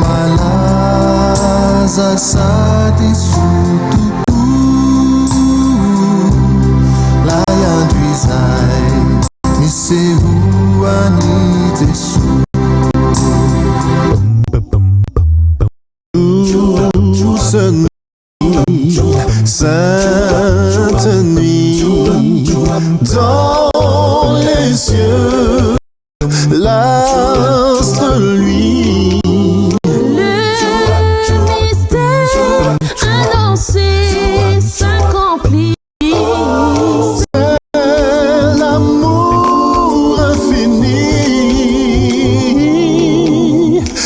Malaza sady soa tokoa Lay andro izay nisehoan'i Jesoa. Douce nuit, sainte nuit, dans les cieux, l'astre luit. Le mystère annoncé s'accomplit. C'est l'amour infini.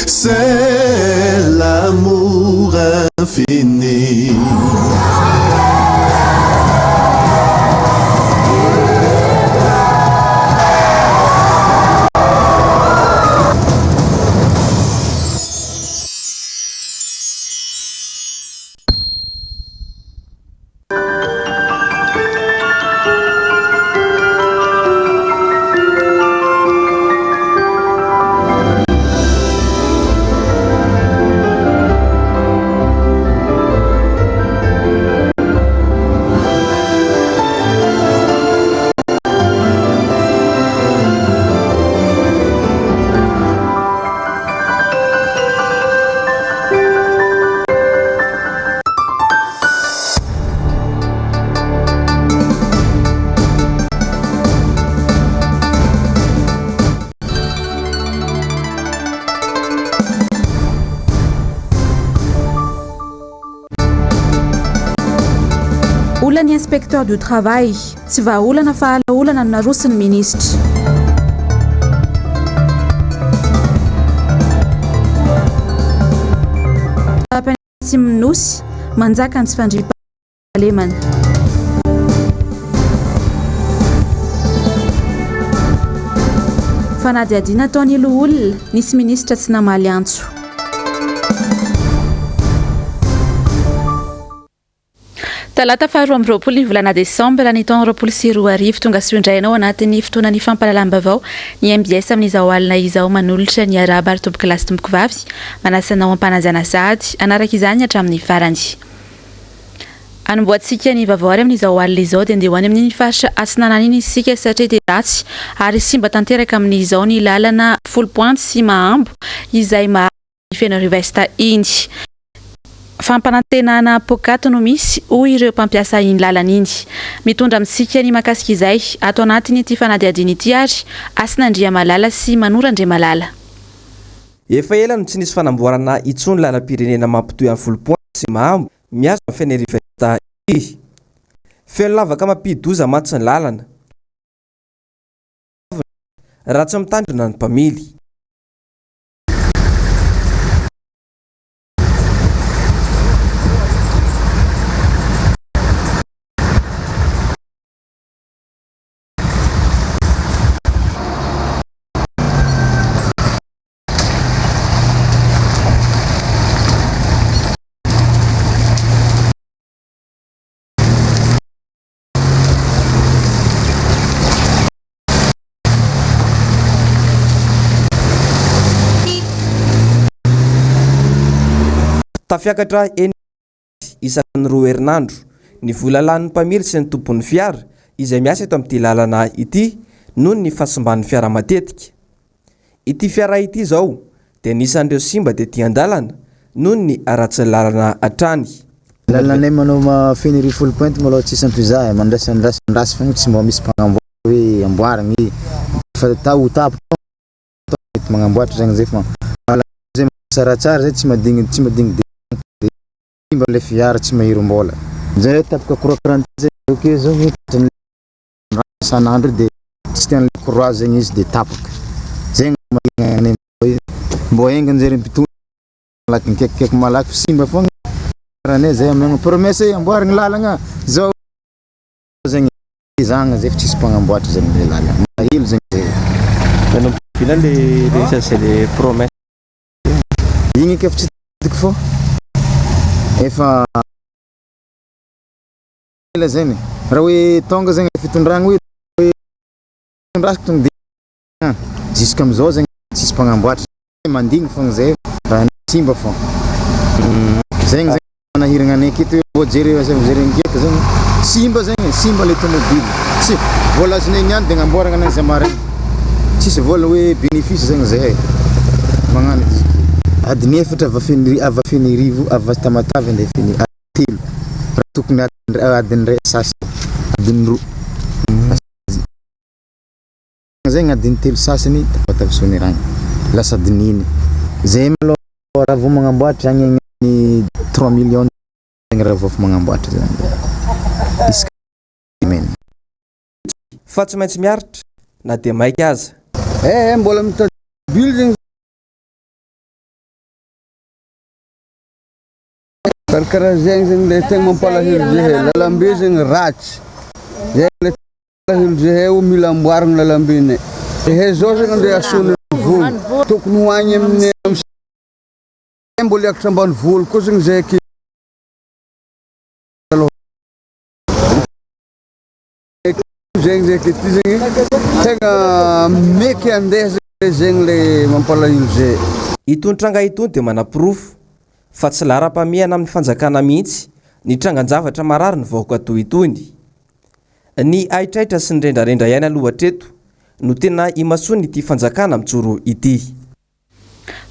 C'est l'amour infini. Olan'ny inspecteur du travail, tsy vahaolana fa alaolana no naroson'ny minisitra. Atsimon'ny Nosy, manjaka ny tsy fandriampahalemana. Fanadihadiana ataon'ny loholona, nisy minisitra tsy namaly antso. Talata faha 22 ny volana desambra ny taona 2020, tonga soa indray ianao anatin'ny fotoanan'ny fampahalalam-baovao ny MBS amin'izao alina izao manolotra ny arahaba ry tompokolahy sy tompokovavy. Manasa anao am-panajana sahady hanaraka izany hatramin'ny farany. Hanombohantsika ny vaovao ary amin'izao alina izao dia andeha ho any amin'iny faritra Atsinanana iny isika satria dia ratsy ary simba tanteraka amin'izao ny lalana Foulpointe sy Mahambo izay mahazo ny Fenoarivo Est iny. Fampanantenana poakaty no misy hoy ireo mpampiasa iny lalana iny. Mitondra amintsika ny mahakasika izay ato anatin'ity fanadihadiana ity ary Hasina Andriamalala sy Manoro Andriamalala. Efa ela no tsy nisy fanamboarana intsony lalam-pirenena mampitohy an'i Foulpointe sy Mahambo mihazo an'i Fenerive ity. Feno lavaka mampidi-doza mantsy ny lalana raha tsy mitandrina ny mpamily. Tafiakatra eny isaky ny roa herinandro ny vola lanin'ny mpamily sy ny tompon'ny fiara izay miasa eto amin'ity lalana ity noho ny fahasimban'ny fiara matetika. Ity fiara ity izao dia anisan'ireo simba tety an-dalana noho ny haratsin'ny lalana hatrany. Lalanay manao Fenerive Foulpointe maloha tsisy ampizaha e, mandrasa andrasa andrasa fogna tsy mba misy mpagnamboatra hoe amboarigny e, fa ta ho tapitra mety magnamboatra zegny zay fa zay tsaratsara zay tsy madigny tsy madigny de simba le fiara tsy mahirim-bola. Zay tapaka courant zay ok zao isan'andro de tsy tian'le courant zegny izy de tapaka, zegny mahatonga mbô haingana zare mpitondra malaky mikaikikaiky malaky fa simba foagna rahanay zay amegna promesse hoe amboarigny lalagna zao zegny ezahagna zay fa tsisy mpagnamboatra zegny le lalagna malahelo zegny zay. Nanomboka oviana le le le promesse? Igny eky efa tsy tadidiko fô efa ela zegny e, raha hoe tônga zegny le fitondragna hoe tondrasiko tonga de jusqu'amizao zegny tsisy mpagnamboatra, mandigny fogna zay raha simba fogna, zegny zegny manahiragna anay aketo hoe mbô jereo asaivo jerena ndraiky zegny simba zegny e, simba le tomobile, tsy vola azonay niany de agnamboaragna ananjy amaraigny, tsisy vola hoe bénéfice zegny zahay magnano izy ity. Adiny efatra avy Feneri- avy Fenerivo avy Tamatave andeha Fene- telo raha tokony adiny iray sasany adiny roa. Zegny adiny telo sasany Tamatave Soanierana lasa adiny eny zay malôha raha vao magnamboatra agny amin'ny trois millions zegny raha vao magnamboatra zany isaka semaine. Fa tsy maintsy miaritra na dia maika aza. Eh eh mbola mitady bile zegny Karakaraha zegny zegny le tegna mampalahelo zahay, lalambe zegny ratsy, zay le mampalahelo zahay io mila amboarigna lalambenay, zahay zao zegny andeha hasoana ny volo, tokony ho agny amin'ny mbola hiakatra ambanivolo koa zegny zahay akehitriny. Zegny zegny akehitriny zegny tegna meky andeha zegny le mampalahelo zay. Itony tranga itony dia manaporofo fa tsy laharam-pahamehana amin'ny fanjakana mihitsy ny trangan-javatra marary ny vahoaka toy itony. Ny haitraitra sy ny rendrarendra ihany aloha hatreto no tena imasoan'ity fanjakana mijoro ity.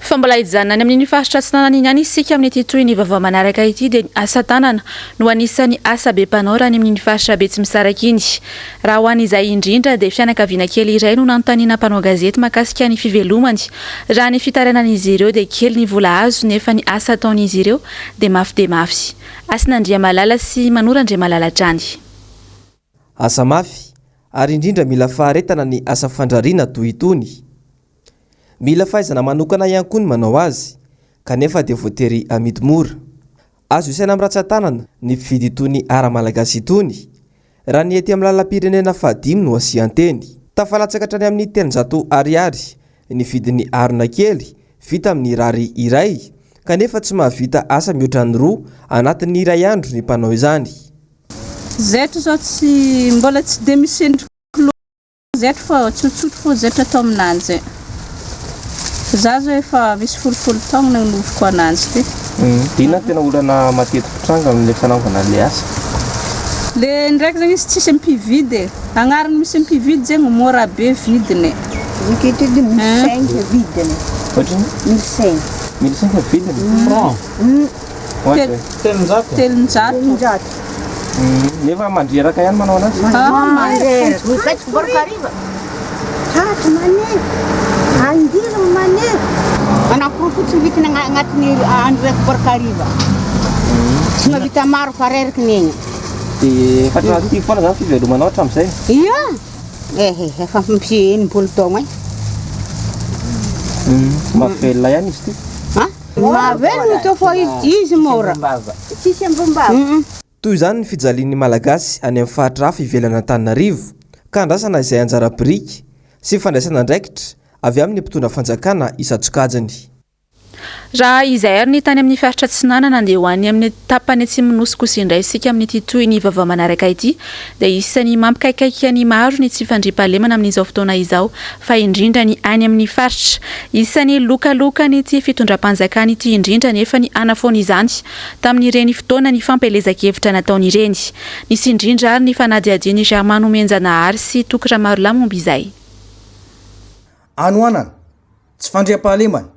Fa mbola hijanona any amin'iny faritra atsinanana iny ihany isika amin'ity tohin'ny vaovao manaraka ity dia ny asa tanana no anisan'ny asa be mpanao raha any amin'iny faritra Betsimisaraka iny. Raha ho an'izay indrindra dia fianakaviana kely iray no nanontaniana mpanao gazety mahakasika ny fivelomany. Raha ny fitarainan'izy ireo dia kely ny vola azo nefa ny asa ataon'izy ireo dia mafy dia mafy. Hasina Andriamalala sy Manoro Andriamalala hatrany. Asa mafy ary indrindra mila faharetana ny asa fandrariana toy itony. Mila fahaizana manokana ihany koa ny manao azy, kanefa dia voatery amidy mora. Azo isaina amin'ny ratsan-tanana ny mpividy itony ara malagasy itony, raha ny ety amin'ny lalam-pirenena fahadimy no asian-teny. Tafalatsaka hatrany amin'ny 300 ariary ny vidin'ny harona kely vita amin'ny rary iray, kanefa tsy mahavita asa mihoatra ny roa anatin'ny iray andro ny mpanao izany. Zaitra zao tsy mbola tsy dia misy endriko loatra. Zaitra fô tsotsotro fô zaitra atao aminanjy e. Za zao efa misy folofolo taogno nagnovoko ananjy ty. Inona no tena olana mateti-pitranga amin'ilay fanaovana an'ilay asa? Le ndraiky zegny izy tsisy mpividy e. Agnarany misy mpividy zegny mora be vidiny e. Ankehitriny mille cinq vidiny. Ohatrinona? Mille cinq. Mille cinq vidiny? Franc? 300. 300. Nefa mandreraka ihany manao anazy. Ah, mandreraka. Mipetraka baraka hariva. Tratra manery. Angina manery. Anankiroa fotsiny vitany agnatin'ny andro raiky baraka hariva. Tsy mahavita maro fa reraky ny aigna. Dia efa hatramin'ity foana zany fivelomanao hatramin'izay? Ia. Ehe, efa misy 60 taogno e. Mahavelona ihany izy ity? Ha? Mahavelona teo fa izy mora. Tsisy ambom-bava. Toy izany ny fijalian'ny Malagasy any amin'ny faritra hafa ivelan'Antananarivo, ka andrasana izay anjara biriky sy fandraisana andraikitra avy amin'ny mpitondra fanjakana isan-tsokajiny. Raha izay ary ny tany amin'ny faritra Atsinanana, andeha ho any amin'ny tapany atsimon'ny Nosy kosa indray isika amin'ity tohin'ny vaovao manaraka ity, dia isan'ny mampikaikaika ny maro ny tsy fandriampahalemana amin'izao fotoana izao fa indrindra ny any amin'ny faritra. Isan'ny lokalokan'ity fitondram-panjakana ity indrindra anefa ny hanafoana izany tamin'ireny fotoana ny fampielezan-kevitra nataony ireny. Nisy indrindra ary ny fanadihadian'i Germain Nomenjanahary sy Toky Ramarolahy momba izay. Hanoanana, tsy fandriampahalemana,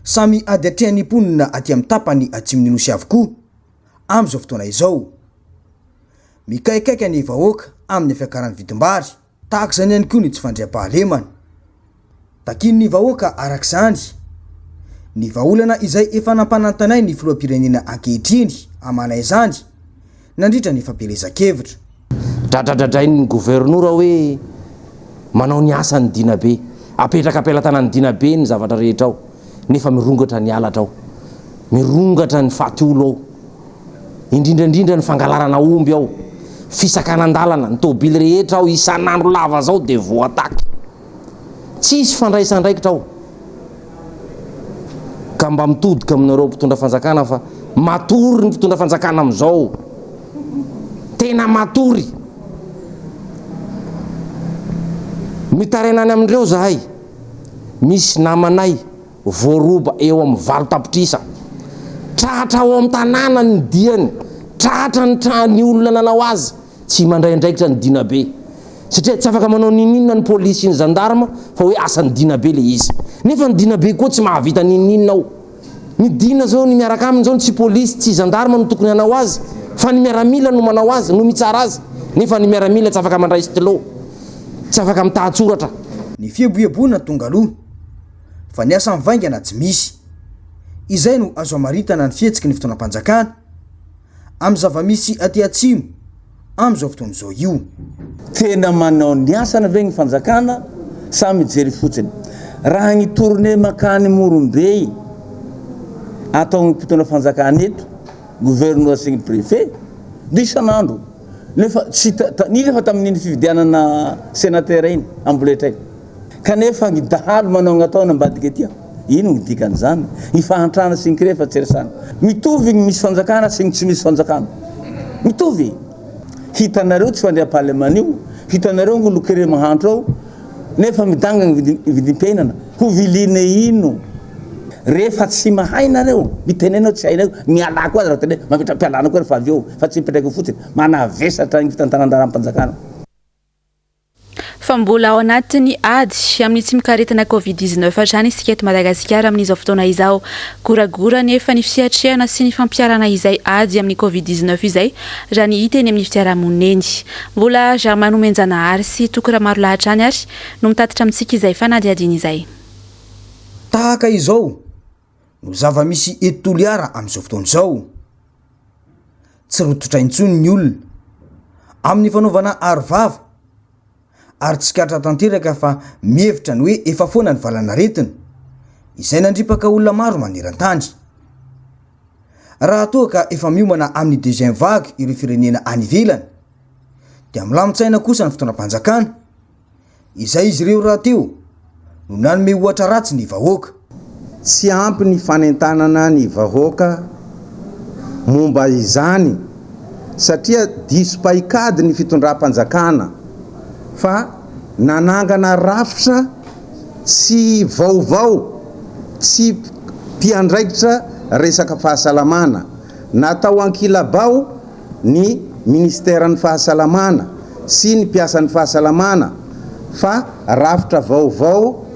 samy ady atrehan'ny mponina aty amin'ny tapany atsimon'ny Nosy avokoa amin'izao fotoana izao. Mikaikaika ny vahoaka amin'ny fiakaran'ny vidim-bary, tahaka izany ihany koa ny tsy fandriampahalemana. Takian'ny vahoaka araka izany ny vahaolana izay efa nampanantanain'ny filoham-pirenena ankehitriny hamana izany nandritra ny fampielezan-kevitra. Dradradradrain'ny governora hoe manao ny asany Dinabe, apetraka am-pelatanan'i Dinabe ny zavatra rehetra ao, nefa mirongatra ny halatra ao, mirongatra ny faty olo ao, indrindra indrindra ny fangalarana omby ao, fisakanan-dalana, ny tôbily rehetra ao isan'andro lava zao dia voataky. Tsisy fandraisandraikitra ao. Ka mba mitodika aminareo mpitondra fanjakana fa matory ny mpitondra fanjakana amin'izao. Tena matory. Mitaraina any amin'ireo zahay. Misy namanay voaroba eo amin'ny 8 tapitrisa. Tratra ao amin'ny tanàna ny diany. Tratra ny tra ny olona nanao azy. Tsy mandray andraikitra ny dinabe. Satria tsy afaka manao n'inon'inona ny polisy sy ny zandarma fa hoe asan'ny dinabe le izy. Nefa ny dinabe koa tsy mahavita n'inon'inona ao. Ny dina zao, ny miaraka aminy zao tsy polisy, tsy zandarma no tokony hanao azy fa ny miaramila no manao azy, no mitsara azy. Nefa ny miaramila tsy afaka mandray stylo, tsy afaka mitahan-tsoratra. Ny fieboeboana tonga aloha, fa ny asa mivaingana tsy misy. Izay no azo amaritana ny fihetsiky ny fitondram-panjakana amin'ny zava-misy aty atsimo amin'izao fotoana izao io. Tena manao ny asany ve ny fanjakana sa mijery fotsiny? Raha ny tournée makany Morombe ataon'ny mpitondra fanjakana eto, gouverneur sy ny préfet, dia isan'andro. Nefa tsy hita, fa tamin'iny fifidianana sénateur iny, amboletra iny. Kanefa ny dahalo manao ny ataony ambadika aty, ino ny dikan'izany? Ny fahantrana sy ny kere fa tsy resahana. Mitovy ny misy fanjakana sy ny tsy misy fanjakana. Mitovy. Hitanareo tsy fandriampahalemana io, hitanareo ny olon-kere mahantra ao, nefa midanga ny vidim-piainana. Ho viline ino? Rehefa tsy mahay nareo, mitenena tsy hainareo, mialà koa aza raha tena hoe mametra-pialana koa rehefa avy eo, fa tsy mipetraka eo fotsiny. Manavesatra ny fitantanan-draharaham-panjakana. Fa mbola ao anatin'ny ady amin'ny tsimokaretina Covid 19 hatrany isika eto Madagasikara amin'izao fotoana izao. Goragora anefa ny fiatrehana sy ny fampiharana izay ady amin'ny Covid 19 izay raha ny hita eny amin'ny fiarahamonina eny. Mbola Germain Nomenjanahary sy Toky Ramarolahy hatrany ary no mitatitra amintsika izay fanadihadiana izay. Tahaka izao no zava-misy eto Toliara amin'izao fotoana izao. Tsy rototra intsony ny olona amin'ny fanaovana aro vava ary tsikaritra tanteraka fa mihevitra ny hoe efa foana ny valanaretina izay nandripaka olona maro maneran-tany. Raha toa ka efa miomana amin'ny deuxième vague ireo firenena any ivelany dia milamin-tsaina kosa ny fitondram-panjakana. Izay izy ireo rahateo no nanome ohatra ratsy ny vahoaka. Tsy ampy ny fanentanana ny vahoaka momba izany satria diso paikady ny fitondram-panjakana fa nanangana rafitra tsy vaovao, tsy mpiandraikitra resaka fahasalamana. Natao ankilabao ny Minisiteran'ny Fahasalamana sy ny mpiasan'ny fahasalamana fa rafitra vaovao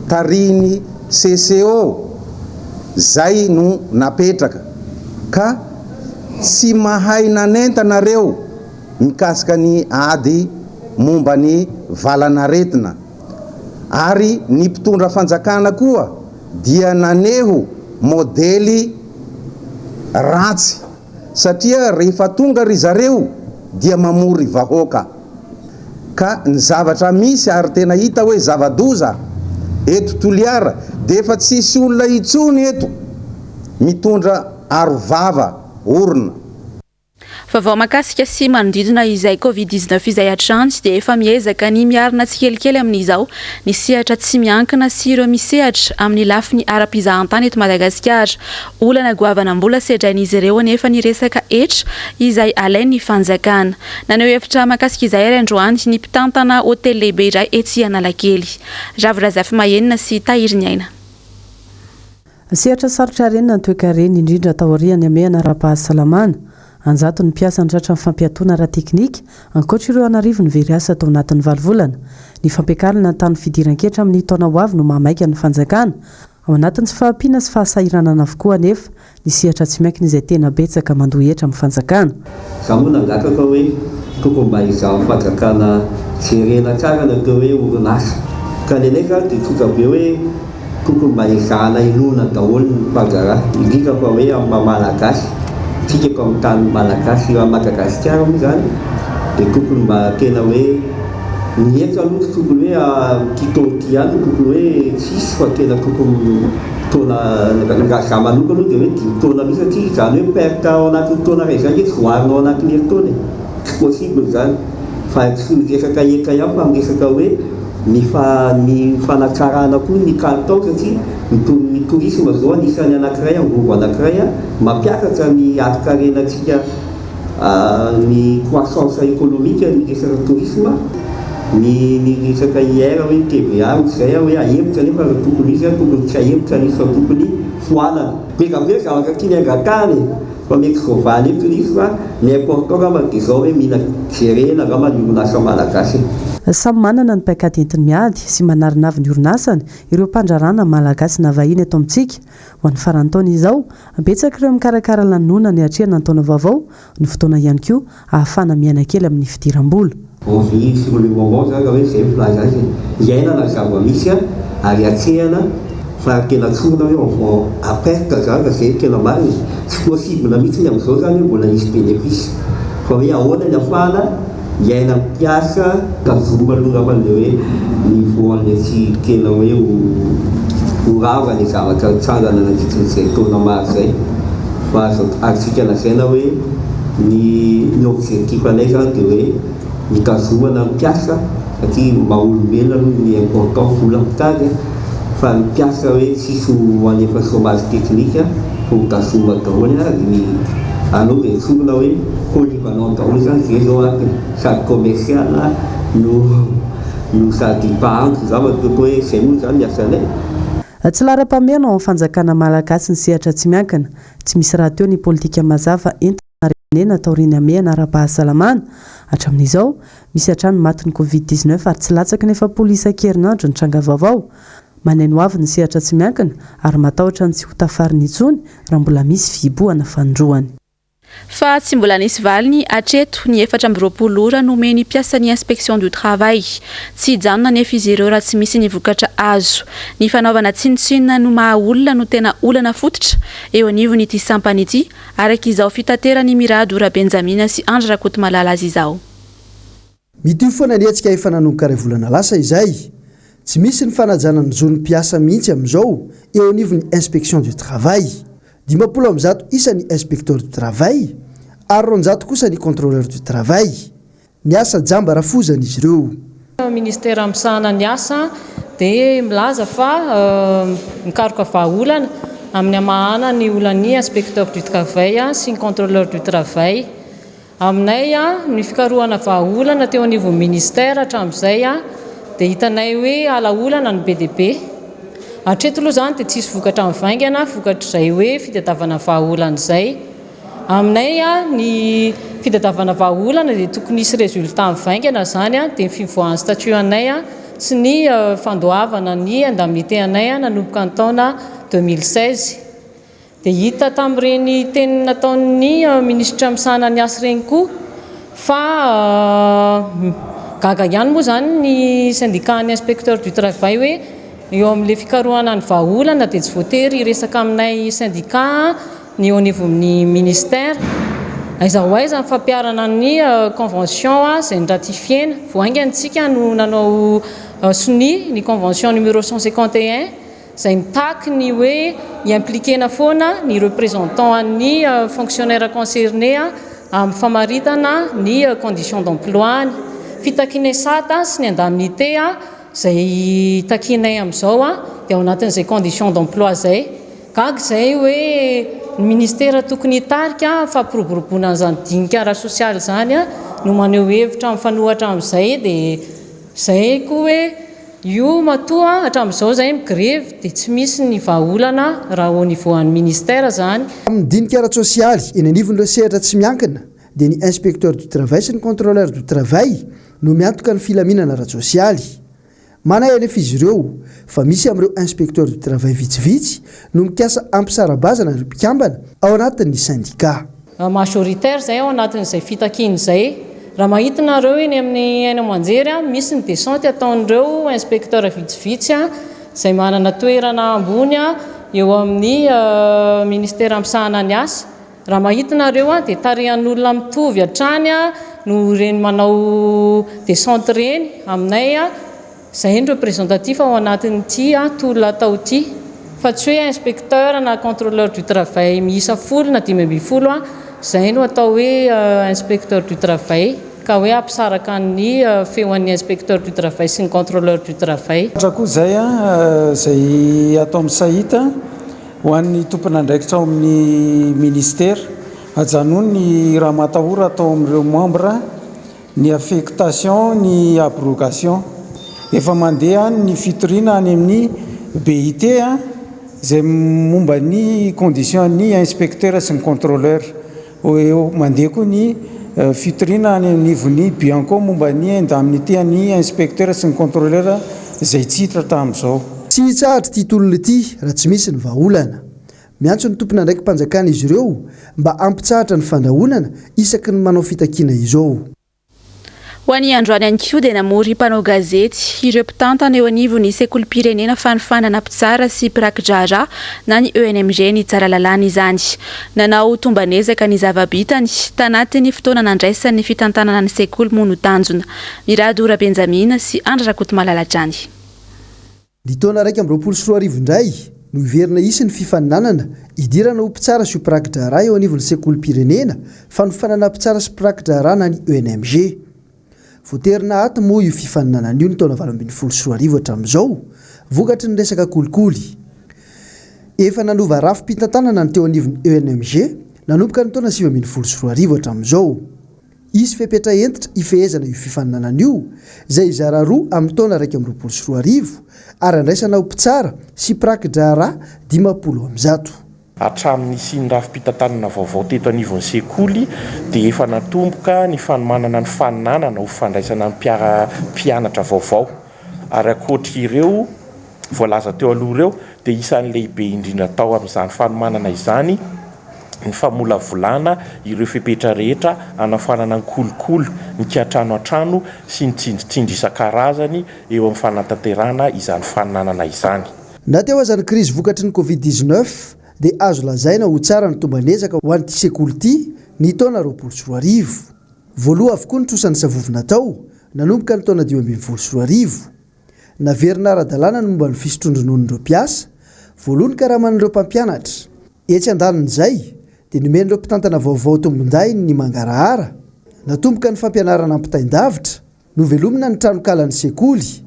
tarihin'ny CCO zay no napetraka ka tsy mahay nanentana reo mikasika ny ady momba ny valan'aretina ary ny mpitondra fanjakana koa dia naneho modely ratsy satria rehefa tonga ry zareo dia mamory vahoaka ka ny zavatra misy ary tena hita hoe zava-doza eto Toliara dia efa tsisy olona intsony eto mitondra aro vava orona. Vaovao mahakasika sy manodidina izay Covid 19 izay hatrany dia efa miezaka ny miarina tsikelikely amin'izao ny sehatra tsy miankina sy ireo misehatra amin'ny lafiny ara-pizahantany eto Madagasikara. Olana goavana mbola sedrain'izy ireo anefa ny resaka hetra izay alain'ny fanjakana. Naneho hevitra mahakasika izay ary androany ny mpitantana hotely lehibe iray etsy Analakely. Ravo Razafimahenina sy Tahiriniaina. Sehatra sarotra harenina ny toekarena, indrindra taorian'ny hamehana ara-pahasalamana. An-jatony ny mpiasa no tratran'ny fampiatoana ara-teknika, ankoatra ireo an'arivony very asa tao anatin'ny valo volana. Ny fampiakarana ny tahan'ny fidiran-ketra amin'ny taona ho avy no mahamaika ny fanjakana. Ao anatin'ny tsy fahampiana sy fahasahiranana avokoa anefa ny sehatra tsy miankina izay tena betsaka mandoa hetra amin'ny fanjakana. Za moa nangataka hoe tokony mba hizaha fanjakana jerena tsara ny atao hoe orinasa. Ka ny anay zany dia tsotra be hoe tokony mba ezahana inoana daholo ny mpandraharaha, indrindra fa hoe amin'ny maha malagasy, tsika eto amin'ny tany malagasy, raha Madagasikara moa zany dia tokony mba tena hoe ny hetra aloha tsy tokony hoe amin'ity taona ity ihany no tokony hoe tsisy fa tena tokony taona, raha za manokana aloha dia hoe dimy taona mihitsy satria izany hoe perte ao anatin'ny taona iray izany ange tsy voaarina ao anatin'ny herintaona e, tsy possible izany fa tsy miresaka hetra ihany fa miresaka hoe ny fa ny fanatsarana koa ny kalitao satria ny. tourisme zao anisan'ny anankiray angovo anankiray mampiakatra ny harin-karenantsika ny croissance économique ny resaka tourisme, ny ny resaka IR hoe TVA ohatr'izay hoe ahemotra nefa raha tokony izy tokony tsy ahemotra ilay izy fa tokony foanana. Be dia be zavatra tiany angatahana e! Fa mety voavaly eto ilay izy fa ny important angamba dia izao hoe mila jerena angamba ny orinasa malagasy e! Samy manana ny paikady entiny miady sy manarina avy ny orinasany ireo mpandraharaha na malagasy na vahiny eto amintsika. Ho an'ny faran'ny taona izao, betsaka ireo mikarakara lanonana hiatrehana ny taona vaovao, ny fotoana ihany koa ahafahana miaina kely amin'ny fidiram-bola. On vit sur le moment zany raha hoe izay ny filaza azy e! Iainana ny zava-misy ary atrehana fa tena tsorina hoe on vend à perte zany raha izay no tena marina e! Tsy possible mihitsy ny amin'izao zany hoe mbola hisy bénéfice fa hoe ahoana ny afahana Hiaina mpiasa tazomina aloha angamba le hoe niveau an'le tsy tena hoe ho ho rava le zavatra nitsangana nandritry ny izay taona maro izay fa azo azontsika lazaina hoe ny ny objectif anay zany dia hoe hitazomana ny mpiasa satria maha olombelona aloha ny important vola mitady fa ny mpiasa hoe tsisy ho alefa chômage technique fa ho tazomina daholo ary ny aleo dia tsorina hoe polyvalent daholo zany zay zao antony sady commercial no no sady mpahandro angamba toa hoe zay moa zany ny asanay. Tsy laharam-pahamehana ao amin'ny fanjakana malagasy ny sehatra tsy miankina. Tsy misy rahateo ny politika mazava entina renena taorian'ny hamehana ara-pahasalamana. Hatramin'izao, misy hatrany ny matin'ny Covid 19 ary tsy latsaky ny 40 isan-kerinandro ny tranga vaovao. Maneno avo ny sehatra tsy miankina ary matahotra ny tsy ho tafarina intsony raha mbola misy fihibohana fanindroany. Fa tsy mbola nisy valiny hatreto ny 24 ora nomen'ny mpiasan'ny Inspection du travail. Tsy hijanona anefa izy ireo raha tsy misy ny vokatra azo. Ny fanaovana tsinontsinona no maha olona no tena olana fototra eo anivon'ity sampana ity, araka izao fitateran'i Mirado Rabenjamina sy Andry Rakotomalala azy izao. Mitohy foana ny hetsika efa nanomboka iray volana lasa izay. Tsy misy ny fanajana ny zon'ny mpiasa mihitsy amin'izao eo anivon'ny Inspection du travail. 150 isa ny inspecteur du travail ary 200 kosa ny contrôleur du travail. Miasa jamba rafozana izy ireo. Ministera misahana ny asa dia milaza fa mikaroka vahaolana amin'ny hamahana ny olan'ny inspecteur du travail sy ny contrôleur du travail. Aminay, ny fikarohana vahaolana teo anivon'ny ministera hatramin'izay dia hitanay hoe ala-olana no be dia be. Hatreto aloha izany dia tsisy vokatra mivaingana vokatr'izay hoe fitadiavana vahaolana izay. Aminay, ny fitadiavana vahaolana dia tokony hisy résultat mivaingana izany dia ny fivoahan'ny statut anay sy ny fandoavana ny indemnité anay nanomboka ny taona 2016. Dia hita tamin'ireny teny nataon'ny minisitra misahana ny asa ireny koa fa gaga ihany moa izany ny syndicat-n'ny inspecteur du travail hoe eo amin'ilay fikarohana ny vahaolana dia tsy voatery hiresaka aminay syndicat ny eo anivon'ny ministère. Aiza ho aiza ny fampiharana ny convention izay noratifiena. Vao haingana isika no nanao sonia ny convention numéro 151 izay mitaky ny hoe hi-impliquer-na foana ny représentant an'ny fonctionnaire concerné amin'ny famaritana ny conditions d'emploi-ny. Fitakianay sata sy ny indemnité izay takianay amin'izao dia ao anatin'izay conditions d'emploi izay. Gaga izay hoe ny ministera tokony hitarika fampiroboroboana an'izany dinika ara-sosialy izany no maneho hevitra mifanohatra amin'izay dia izay koa hoe Io matoa hatramin'izao zay migrevy dia tsy misy ny vahaolana raha au niveau an'ny ministère zany. Amin'ny dinika ara-tsosialy eny anivon'ireo sehatra tsy miankina dia ny inspecteur du travail sy ny contrôleur du travail no miantoka ny filaminana ara-tsosialy. Manahy anefa izy ireo fa misy amin'ireo inspecteur du travail vitsivitsy no mikasa hampisara-bazana ireo mpikambana ao anatin'ny sendika. Majoritaire izay ao anatin'izay fitakiana izay. Raha mahita nareo eny amin'ny haino aman-jery, misy ny descente ataon'ireo inspecteur vitsivitsy izay manana toerana ambony eo amin'ny ministera misahana ny asa. Raha mahita nareo dia tarihan'olona mitovy hatrany no ireny manao descente ireny aminay. Izay no représentatif ao anatin'ity tolona atao ity, fa tsy hoe inspecteur na contrôleur du travail miisa folo na 15, izay no atao hoe inspecteur du travail, ka hoe hampisaraka ny feon'ny inspecteur du travail sy ny contrôleur du travail. Ohatra koa izay izay atao amin'ny Sahita. Ho an'ny tompon'andraikitra ao amin'ny ministera, ajanony ny ramatahora atao amin'ireo membre ny affectation ny abrogation. Efa mandeha any ny fitoriana any amin'ny BIT izay momba ny condition ny inspecteur sy ny contrôleur. Eo mandeha koa ny fitoriana any anivon'ny Bianco momba ny indemnité an'ny inspecteur sy ny contrôleur izay tsy hita hatramin'izao. Tsy hitsahatra ity tolona ity raha tsy misy ny vahaolana. Miantso ny tompon'andraiki-panjakana izy ireo mba hampitsahatra ny fandrahonana isaky ny manao fitakiana izao. Ho an'ny androany ihany koa dia namory mpanao gazety ireo mpitantana eo anivon'ny sekolim-pirenena fanofanana mpitsara sy mpiraki-draharaha na ny ENMG ny Tsaralalàna izany. Nanao tomban'ezaka ny zava-bitany tanatin'ny fotoana nandraisany ny fitantanana ny sekoly moa no tanjona. Mirado Rabenjamina sy Andry Rakotomalala hatrany. Ny taona 2021 indray no hiverina hisy ny fifaninanana hidirana ho mpitsara sy ho mpiraki-draharaha eo anivon'ny sekolim-pirenena fanofanana mpitsara sy mpiraki-draharaha na ny ENMG. Voatery nahato moa io fifaninanana io ny taona 2018 hatramin'izao vokatry ny resaka kolikoly. Efa nanova rafi-pitantanana ny teo anivon'ny ENMG nanomboka ny taona 2019 hatramin'izao. Hisy fepetra hentitra hifehezana io fifaninanana io, izay hizara roa amin'ny taona 2021 ary handraisana ho mpitsara sy mpiraki-draharaha 150. Hatramin'ny nisian'ny rafi-pitantanana vaovao teto anivon'ny sekoly dia efa natomboka ny fanomanana ny faninanana ho fandraisana ny mpiara-mpianatra vaovao ary ankoatr'ireo voalaza teo aloha ireo dia isan'ny lehibe indrindra tao amin'izany fanomanana izany ny famolavolana ireo fepetra rehetra hanafoanana ny kolikoly, ny kiantrano an-trano sy ny tsindritsindry isan-karazany eo amin'ny fanatanterahana izany faninanana izany. Na teo aza ny krizy vokatry ny Covid 19 dia azo lazaina ho tsara ny tomban'ezaka ho an'ity sekoly ity ny taona 2020. Voaloa avokoa ny trosan'ny savovona tao nanomboka ny taona 2015. Naverina ara-dalàna ny momba ny fisotroan-drononon'ireo mpiasa, voaloa ny karaman'ireo mpampianatra. Etsy andanin'izay, dia nomen'ireo mpitantana vaovao tombondahiny ny mangarahara. Natomboka ny fampianarana ampitain-davitra, novelomina ny tranokalan'ny sekoly,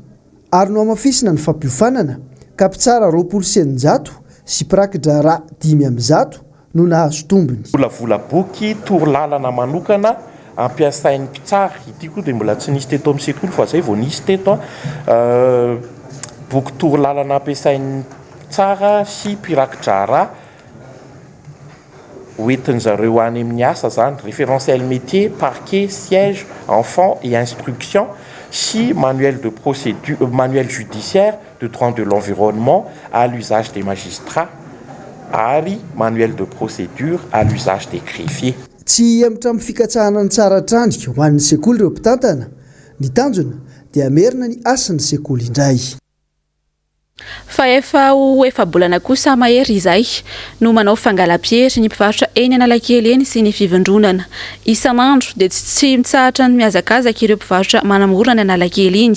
ary nohamafisina ny fampiofanana, ka mpitsara 620 sy mpiraki-draharaha 105 no nahazo tombony. Volavola boky torolalana manokana ampiasain'ny mpitsara, ity koa dia mbola tsy nisy teto amin'ny sekoly fa izay vao nisy teto an, boky torolalana ampiasain'ny mpitsara sy mpiraki-draharaha hoentin-dry zareo any amin'ny asa izany, référentiel métier, parquet, siège, enfant et instruction sy manuel de procédure, manuel judiciaire de droit de l'environnement à l'usage des magistrats ary manuel de procédure à l'usage des greffiers. Tsy hihemotra amin'ny fikatsahana ny tsara hatrany ho an'ny sekoly ireo mpitantana. Ny tanjona dia hamerina ny hasin'ny sekoly indray. Fa efa ho efa-bolana kosa mahery izay no manao fangalam-piery ny mpivarotra eny Analakely eny sy ny fivondronana. Isan'andro dia tsy mitsahatra ny mihazakazaka ireo mpivarotra manamorona ny Analakely iny.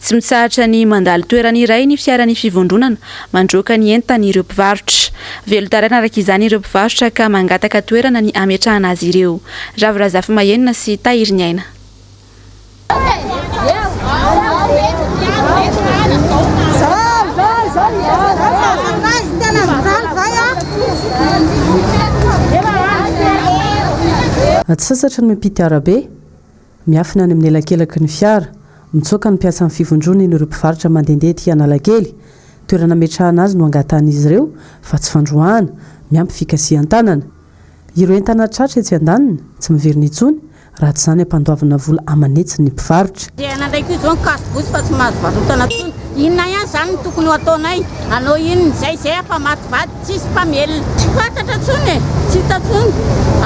Tsy mitsahatra ny mandalo toerana iray ny fiaran'ny fivondronana mandroaka ny entany ireo mpivarotra. Velon-taraina araka izany ireo mpivarotra ka mangataka toerana ny hametrahana azy ireo. Ravo Razafimahenina sy Tahiriniaina. Tsy sasatra ny miampita arabe. Miafina any amin'ny elakelaky ny fiara, mitsoaka ny mpiasan'ny fivondrona eny ireo mpivarotra mandehandeha ety Analakely. Toerana ametrahana azy no angatahan'izy ireo fa tsy fandroahana, miampy fikasihan-tanana. Ireo entana tratra etsy andaniny, tsy miverina intsony, raha tsy izany ampandoavina vola aman'hetsiny ny mpivarotra. Andehananay koa izao ny casse bouche fa tsy mahazo varotana intsony. Inona ihany izany no tokony ho ataonay? Hanao inona izay? Izay efa maty vady. Tsisy mpamelona. Tsy fantatra intsony e! Tsy hita intsony.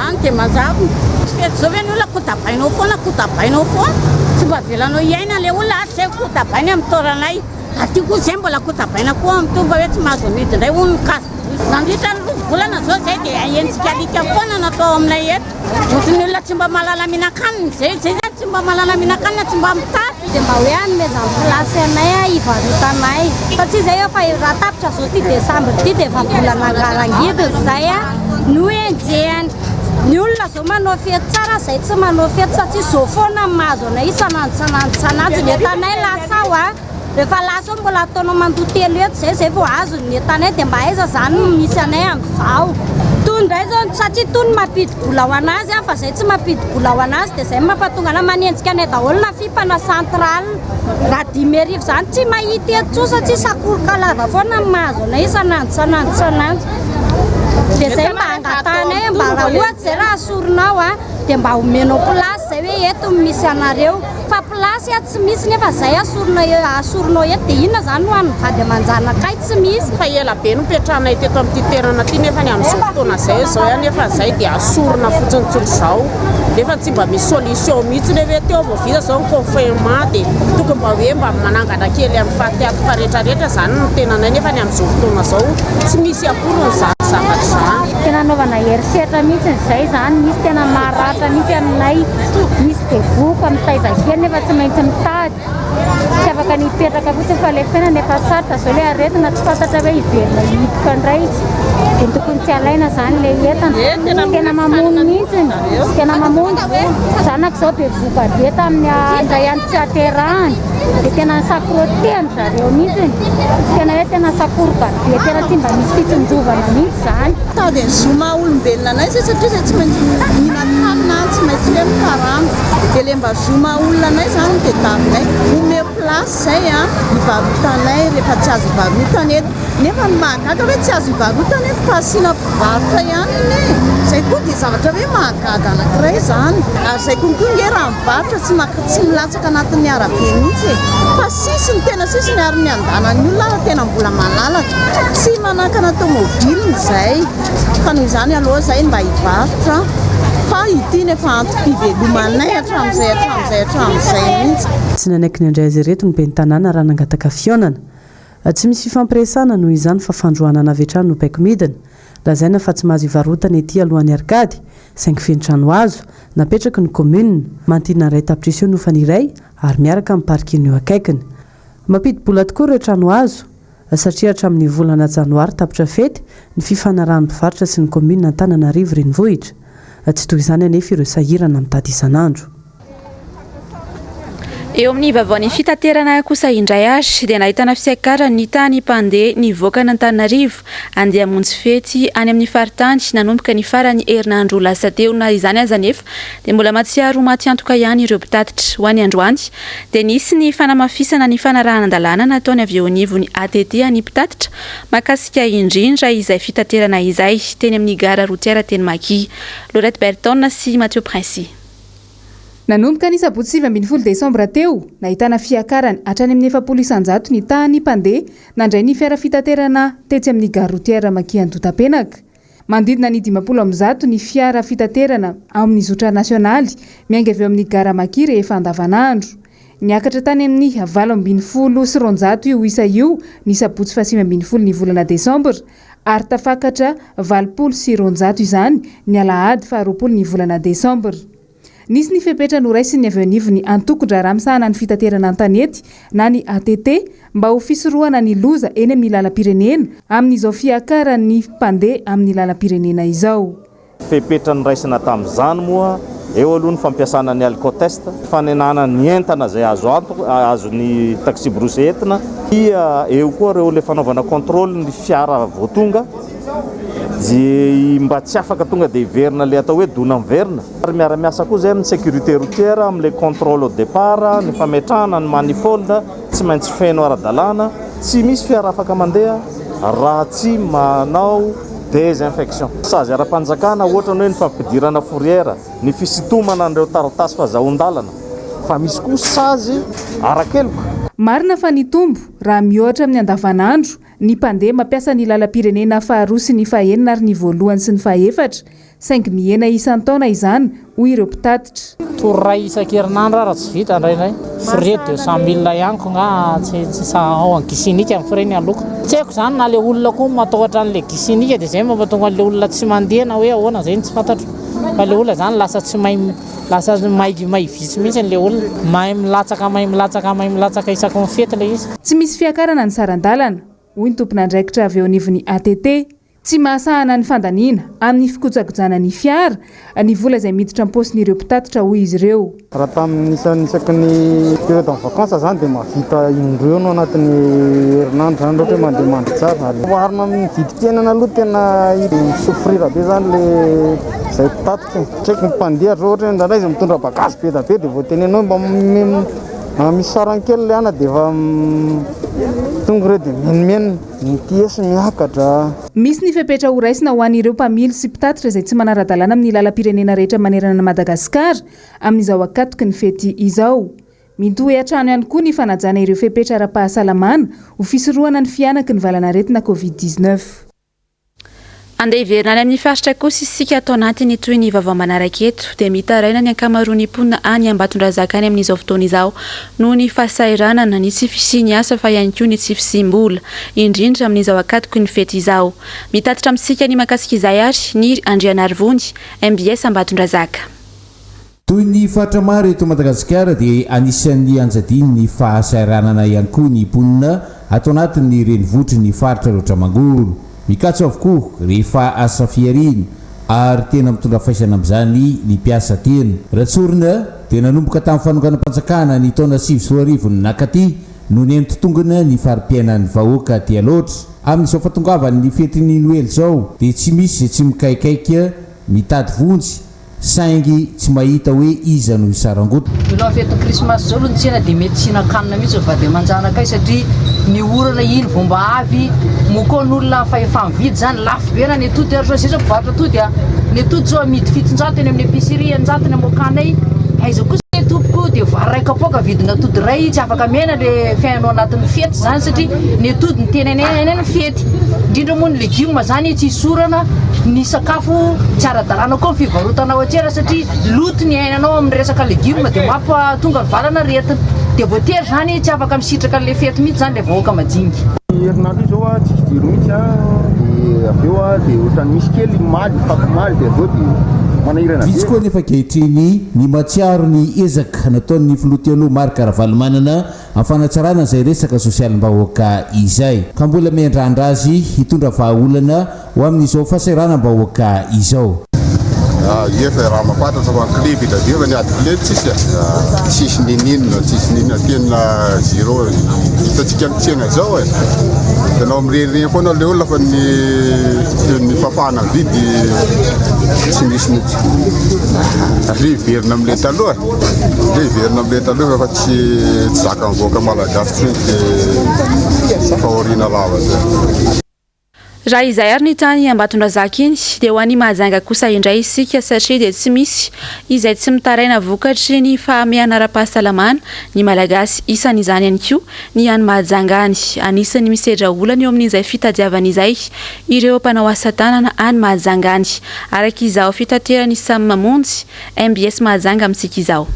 Any dia manjavona. Tsy fety izao ve ny olona kotabainao foana, kotabainao foana. Tsy mba avelanao hiaina ilay olona ary izay kotabainy amin'ny taoranay. Aty koa izay mbola kotabaina koa amin'itony fa hoe tsy mahazo amidy indray hono ny casse bouche. Nandritra ny roa volana izao izay dia henjika alika foana no atao aminay eto. Ohatry ny olona tsy mba mahalala mihinan-kanina izay. Izay izany tsy mba mahalala mihinan-kanina, tsy mba mitafy. Dia mba hoe hanomezany place anay hivarotanay. Satria izay efa raha tapitra izao ity décembre ity dia efa mbola nangarangidina izay no enjehiny. Ny olona izao manao fety tsara, izay tsy manao fety satria izao foana no mahazo anay isan'andro isan'andro isan'andro. Ny entanay lasa ao. Rehefa lasa eo mbola ataonao mandoa 300 zay zay vao azony ny entanay dia mba aiza zany no misy anay amin'izao. Tony indray zao satria tony mampidi-bola ho anazy fa zay tsy mampidi-bola ho anazy dia zay no mampatonga anay manenjika anay daholo na fipa na centrale. Raha 5000 zany tsy mahita eto intsony satria sakoroka lava foana no mahazo anay isan'andro isan'andro isan'andro. Dia zay mba angatahanay mba raha ohatry zay raha asorinao dia mba omenao place zay hoe eto no misy anareo. Fa place tsy misy nefa zay asorina eo asorinao eto dia inona zany no hanin'ny vady aman-janakay tsy misy. Fa ela be no nipetrahanay teto amin'ity toerana ity nefa ny amin'izao fotoana izay izao ihany nefa izay dia asorina fotsiny tsotra izao nefa tsy mba misy solution mihitsy hoe teo vao vita izao ny confinement dia tokony mba hoe mba manangana kely amin'ny fatiantoka rehetra rehetra izany ny tenanay nefa ny amin'izao fotoana izao tsy misy akory izany zavatra izany. Tena anaovana herisetra mihitsy izay izany, misy tena maratra mihitsy aminay, misy bevohoka mitaiza kely nefa tsy maintsy mitady, tsy afaka ny hipetraka fotsiny fa ilay fiainana efa sarotra izao ilay aretina tsy fantatra hoe hiverina hihiboka indray dia tokony tsy alaina izany ilay entana, tena mamono mihitsy, tena mamono, zanako izao bevohoka be tamin'ny indray andro tsy aterahany dia tena nisakorotehan-dry zareo mihitsy, tena hoe tena sakoroka be, tena tsy mba misy fitsinjovana mihitsy izany. Mitady ny zo maha olombelona anay zay satria zay tsy maintsy mihinan-kanina, tsy maintsy hoe mikarama. Dia le mba zo maha olona anay zany no tadiavinay. Omeo place zay an, hivarotanay rehefa tsy azo ivarotana eto. Nefa ny mahagaga hoe tsy azo ivarotana eto fa asiana mpivarotra ihany anie e. Zay koa dia zavatra hoe mahagaga anankiray zany. Ary zay konko nge raha mivarotra tsy maka tsy milatsaka anatin'ny arabe mihitsy e. Fa sisiny, tena sisiny ary ny andanan'ny olona ary tena mbola malalaka. Tsy manakana tomobile izay. Fa noho izany aloha izay mba hivarotra fa ity no efa antom-pivelomanay hatramin'izay hatramin'izay hatramin'izay mihitsy. Tsy nanaiky ny handray azy ireto ny ben'ny tanàna raha nangataka fihaonana. Tsy misy fifampiresahana noho izany fa fandroanana avy hatrany no baiko midina. Lazaina fa tsy mahazo ivarotana ety alohan'ny arcade, saingy feno trano hazo, napetraky ny commune. Manodidina ny iray tapitrisa eo ny hofany iray ary miaraka amin'ny parking eo akaikiny. Mampidi-bola tokoa ireo trano hazo, satria hatramin'ny volana janoary tapitra fety ny fifanarahan'ny mpivarotra sy ny commune Antananarivo renivohitra. Tsy toy izany anefa ireo sahirana mitady isan'andro. Eo amin'ny vaovaon'ny fitaterana kosa indray ary dia nahitana fiakaran'ny tany mpandeha nivoaka an'Antananarivo andeha hamonjy fety any amin'ny faritany nanomboka ny faran'ny herinandro lasa teo. Na izany aza anefa dia mbola mahatsiaro ho maty antoka ihany ireo mpitatitra. Ho an'ny androany dia nisy ny fanamafisana ny fanarahan-dalàna nataony avy eo anivon'ny ATT ny mpitatitra mahakasika indrindra izay fitaterana izay teny amin'ny gara routière teny Maki. Laurette Berton sy Mathieu Princi. Nanomboka ny sabotsy 19 desambra teo, nahitana fiakarany hatrany amin'ny 40% ny tahan'ny mpandeha nandray ny fiara fitaterana tetsy amin'ny gare routière Maki Andotapenaka. Manodidina ny 150 ny fiara fitaterana ao amin'ny zotra nasionaly miainga avy eo amin'ny gara Maki rehefa andavanandro. Niakatra tany amin'ny 218 io isa io ny sabotsy faha-19 ny volana desambra ary tafakatra 280 izany ny alahady faha-20 ny volana desambra. Nisy ny fepetra noraisin'ny avy eo anivon'ny Antokon-draharaha misahana ny fitaterana an-tanety na ny ATT mba ho fisorohana ny loza eny amin'ny lalam-pirenena amin'izao fiakaran'ny mpandeha amin'ny lalam-pirenena izao. Fepetra noraisina tamin'izany moa, eo aloha ny fampiasana ny alcotest, fanenana ny entana izay azo antoka, azon'ny taxi-brousse entina, dia eo koa ireo ilay fanaovana contrôle ny fiara vao tonga, dia mba tsy afaka tonga dia hiverina ilay atao hoe dona miverina. Ary miara-miasa koa izay amin'ny sécurité routière, amin'ilay contrôle au départ, ny fametrahana ny manifold tsy maintsy feno ara-dalàna. Tsy misy fiara afaka mandeha raha tsy manao désinfection. Sazy ara-panjakana ohatra ny hoe ny fampidirana fourrière, ny fisintomana an'ireo taratasy fahazahoan-dalana, fa misy koa sazy ara-keloka. Marina fa nitombo raha mihoatra amin'ny andavanandro ny mpandeha mampiasa ny lalam-pirenena faharoa sy ny fahenina ary ny voalohany sy ny fahefatra, saingy mihena isan-taona izany, hoy ireo mpitatitra. Tour iray isan-kerinandro aho raha tsy vita indraindray. Frais 200 mille ihany ko nga tsy tsy sa ao amin'ny guichet unique ny frais ny aloka. Tsy haiko izany na le olona koa matahotra an'le guichet unique dia izay no mampatonga an'le olona tsy mandeha na hoe ahoana izay no tsy fantatro. Fa le olona izany lasa tsy mahay lasa mahay mahay vitsy mihitsy le olona. Mahay milatsaka mahay milatsaka mahay milatsaka isaky ny fety le izy. Tsy misy fiakarana ny saran-dalana, hoy ny tompon'andraikitra avy eo anivon'ny ATT. Tsy mahasahana ny fandaniana amin'ny fikojakojana ny fiara ny vola izay miditra am-paosin'ireo mpitatitra, hoy izy ireo. Raha tamin'ny isan'ny isaky ny période en vacances zany dia mahavita indroa eo no anatin'ny herinandro zany raha ohatra hoe mandeha mandry tsara. Ary oharina amin'ny vidim-piainana aloha tena mi-souffrir be zany le zay mpitatitra e. Tsy haiko ny mpandeha raha ohatra hoe indraindray izy mitondra bagazy be dia be dia vao tenenina hoe mba misy sarany kely le ana dia efa tonga ireo dia mimenomenona. Ny piesy miakatra. Misy ny fepetra horaisina ho an'ireo mpamily sy mpitatitra izay tsy manara-dalàna amin'ny lalam-pirenena rehetra manerana an'i Madagasikara amin'izao ankatoky ny fety izao. Mitohy hatrany ihany koa ny fanajana ireo fepetra ara-pahasalamana ho fisorohana ny fihanaky ny valanaretina Covid 19. Andeha hiverina any amin'ny faritra kosa isika ato anatin'ny tohin'ny vaovao manaraka eto dia mitaraina ny ankamaroan'ny mponina any Ambatondrazaka any amin'izao fotoana izao noho ny fahasahiranana, ny tsy fisian'ny asa fa ihany koa ny tsy fisiam-bola, indrindra amin'izao ankatoky ny fety izao. Mitatitra amintsika ny mahakasika izay ary Niry Andrianarivony, mbs Ambatondrazaka. Toy ny faritra maro eto Madagasikara dia anisan'ny anjadian'ny fahasahiranana ihany koa ny mponina ato anatin'ny renivohitry ny faritra Alaotra Mangoro. Mikatso avokoa rehefa asa fihariana ary tena mitondra faisana amin'izany ny mpiasa tena. Raha tsorina dia nanomboka tamin'ny fanonganam-panjakana ny taona 2009 nankaty no niha-nitotongana ny fari-piainan'ny vahoaka aty Alaotra. Amin'izao fahatongavan'ny fetin'ny Noely izao dia tsy misy izay tsy mikaikaika mitady vonjy Saingy tsy mahita hoe iza no hisarangotra. Mialoha fetin'ny krismasy izao aloha ny tsena dia mety tsy hihinan-kanina mihitsy ny vady aman-janakay satria ny orana iny vao mba avy moa koa ny olona fahefa-mividy izany lafo be na ny atody ary zao izay zao mpivarotra atody a! Ny atody zao amidy 700 eny amin'ny épicerie 600 ny amoakanay aiza kosa le tompoko dia vary iray kapoaka vidina atody iray tsy afaka miaina le fiainana ao anatin'ny fety izany satria ny atody no tena ilaina ny fety indrindra moa ny legioma izany tsy hisorana ny sakafo tsy ara-dalàna koa ny fivarotana ao an-tsena satria loto ny iainanao amin'ny resaka legioma dia mampatonga ny valanaretina dia voatery izany tsy afaka misitraka an'ilay fety mihitsy izany ilay vahoaka majinika. Herinandro io zao a tsisy jiro mihitsy a dia avy eo a dia ohatran'ny misy kely omaly afakomaly dia avy eo dia manahirana be. Vitsy koa anefa ankehitriny ny mahatsiaro ny ezaka nataon'ny filoha teo aloha Marc Ravalomanana Amin'ny fanatsarana izay resaka sosialim-bahoaka izay, ka mbola miandrandra azy hitondra vahaolana ho amin'izao fahasahiranam-bahoaka izao. Ie fa raha mahafantatra fa clé be dia be fa ny ady clé tsisy e, tsisy nininona tsisy ninona tena zéro hitantsika amin'ny tsena zao e, hitanao mirenireny foana le olona fa ny ny fahafahana mividy tsy misy mihitsy, aleo hiverina amin'ilay taloha. Aleo hiverina amin'ilay taloha fa tsy tsy zakan'ny vahoaka malagasy intsony ity fahoriana lava izay. Raha izay ary ny tany Ambatondrazaka iny dia ho any Mahajanga kosa indray isika satria dia tsy misy izay tsy mitaraina vokatry ny fahamehana ara-pahasalamana ny Malagasy isan'izany ihany koa ny any Mahajanga any. Anisan'ny misedra olana eo amin'izay fitadiavana izay ireo mpanao asa tanana any Mahajanga any. Araka izao fitateran'i Sam Mamonjy Mbs Mahajanga amintsika izao.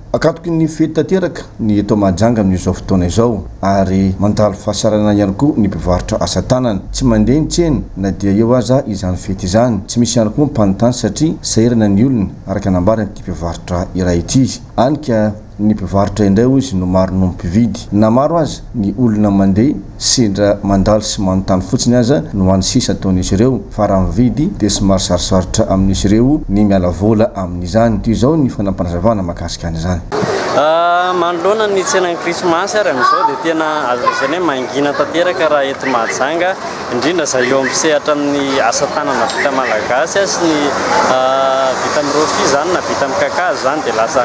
Ankatoky ny fety tanteraka ny eto Mahajanga amin'izao fotoana izao ary mandalo fahasahiranana ihany koa ny mpivarotra asa tanana. Tsy mandeha ny tsena na dia eo aza izany fety izany. Tsy misy ihany koa mpanontany satria sahirana ny olona araka nambaran'ity mpivarotra iray ity. Any ka ny mpivarotra indray hoy izy no maro noho ny mpividy. Na maro aza ny olona mandeha sendra mandalo sy manontany fotsiny aza no hany sisa ataon'izy ireo fa raha mividy dia somary sarosarotra amin'izy ireo ny miala vola amin'izany. Toy izao ny fanampinazavana mahakasika an'izany. Manoloana ny tsenan'ny krismasy ary amin'izao dia tena azo lazaina hoe mangina tanteraka raha eto Mahajanga, indrindra izay eo amin'ny sehatra amin'ny asa tanana vita malagasy sy ny vita amin'ny rofia izany na vita amin'ny kakazo izany dia lasa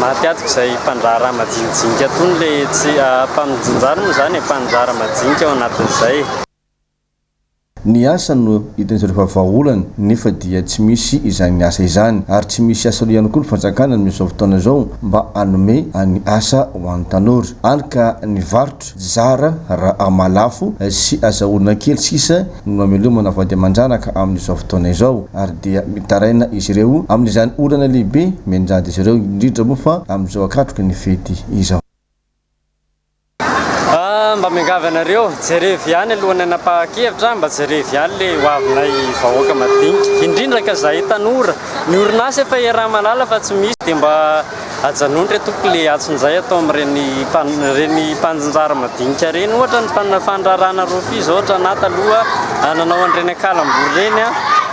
maty atoka izay mpandraharaha majinijinika tony ilay tsy mpaminjinjara moa izany e, mpandraharaha majinika ao anatin'izay. Ny asa no hitan'izy ireo fa vahaolana nefa dia tsy misy izany asa izany ary tsy misy asa ihany koa ny fanjakana amin'izao fotoana izao mba hanome ny asa ho an'ny tanora. Hany ka ny varotra Zara raha mahalafo sy azahoana kely sisa no amelomana vady aman-janaka amin'izao fotoana izao ary dia mitaraina izy ireo amin'izany olana lehibe mianjady izy ireo indrindra moa fa amin'izao akatroky ny fety izao. Mba miangavy anareo, jerevy ihany alohan'ny hanapahan-kevitra, mba jerevy ihany le ho avinay vahoaka madinika, indrindra ka zahay tanora, ny orinasa efa iaraha-mahalala fa tsy misy dia mba Ajanony re tompoko le antsonjay atao amin'ireny ireny mpanjinjara madinika ireny ohatra ny fandraharahana rofia izao ohatra anah taloha nanao an'ireny ankalambory ireny